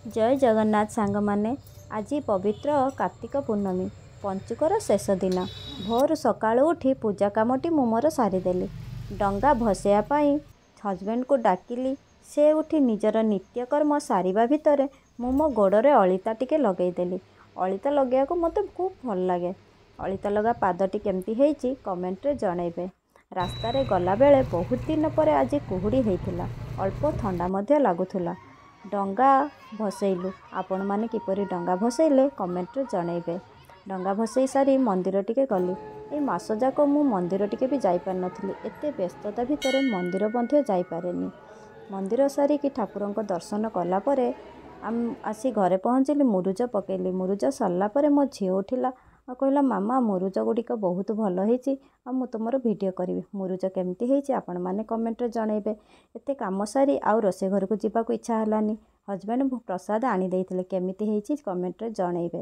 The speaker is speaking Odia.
ଜୟ ଜଗନ୍ନାଥ ସାଙ୍ଗମାନେ, ଆଜି ପବିତ୍ର କାର୍ତ୍ତିକ ପୂର୍ଣ୍ଣମୀ, ପଞ୍ଚୁକର ଶେଷ ଦିନ। ଭୋରୁ ସକାଳୁ ଉଠି ପୂଜା କାମଟି ମୁଁ ମୋର ସାରିଦେଲି। ଡଙ୍ଗା ଭସେଇବା ପାଇଁ ହଜବେଣ୍ଡକୁ ଡାକିଲି। ସେ ଉଠି ନିଜର ନିତ୍ୟକର୍ମ ସାରିବା ଭିତରେ ମୁଁ ମୋ ଗୋଡ଼ରେ ଅଳିତା ଟିକେ ଲଗେଇଦେଲି। ଅଳିତା ଲଗେଇବାକୁ ମୋତେ ଖୁବ୍ ଭଲ ଲାଗେ। ଅଳିତା ଲଗା ପାଦଟି କେମିତି ହେଇଛି କମେଣ୍ଟରେ ଜଣେଇବେ। ରାସ୍ତାରେ ଗଲାବେଳେ ବହୁତ ଦିନ ପରେ ଆଜି କୁହୁଡ଼ି ହେଇଥିଲା, ଅଳ୍ପ ଥଣ୍ଡା ମଧ୍ୟ ଲାଗୁଥିଲା। ଡଙ୍ଗା ଭସେଇଲୁ। ଆପଣମାନେ କିପରି ଡଙ୍ଗା ଭସେଇଲେ କମେଣ୍ଟରେ ଜଣେଇବେ। ଡଙ୍ଗା ଭସେଇ ସାରି ମନ୍ଦିର ଟିକେ ଗଲି। ଏଇ ମାସ ଯାକ ମୁଁ ମନ୍ଦିର ଟିକେ ବି ଯାଇପାରିନଥିଲି। ଏତେ ବ୍ୟସ୍ତତା ଭିତରେ ମନ୍ଦିର ମଧ୍ୟ ଯାଇପାରେନି। ମନ୍ଦିର ସାରିକି ଠାକୁରଙ୍କ ଦର୍ଶନ କଲା ପରେ ଆସି ଘରେ ପହଞ୍ଚିଲି, ମୁରୁଜ ପକେଇଲି। ମୁରୁଜ ସରିଲା ପରେ ମୋ ଝିଅ ଉଠିଲା ଆଉ କହିଲା, ମାମା, ମୁରୁଜ ଗୁଡ଼ିକ ବହୁତ ଭଲ ହେଇଛି ଆଉ ମୁଁ ତୁମର ଭିଡ଼ିଓ କରିବି। ମୁରୁଜ କେମିତି ହେଇଛି ଆପଣମାନେ କମେଣ୍ଟରେ ଜଣେଇବେ। ଏତେ କାମ ସାରି ଆଉ ରୋଷେଇ ଘରକୁ ଯିବାକୁ ଇଚ୍ଛା ହେଲାନି। ହଜବେଣ୍ଡ ପ୍ରସାଦ ଆଣିଦେଇଥିଲେ। କେମିତି ହେଇଛି କମେଣ୍ଟରେ ଜଣେଇବେ।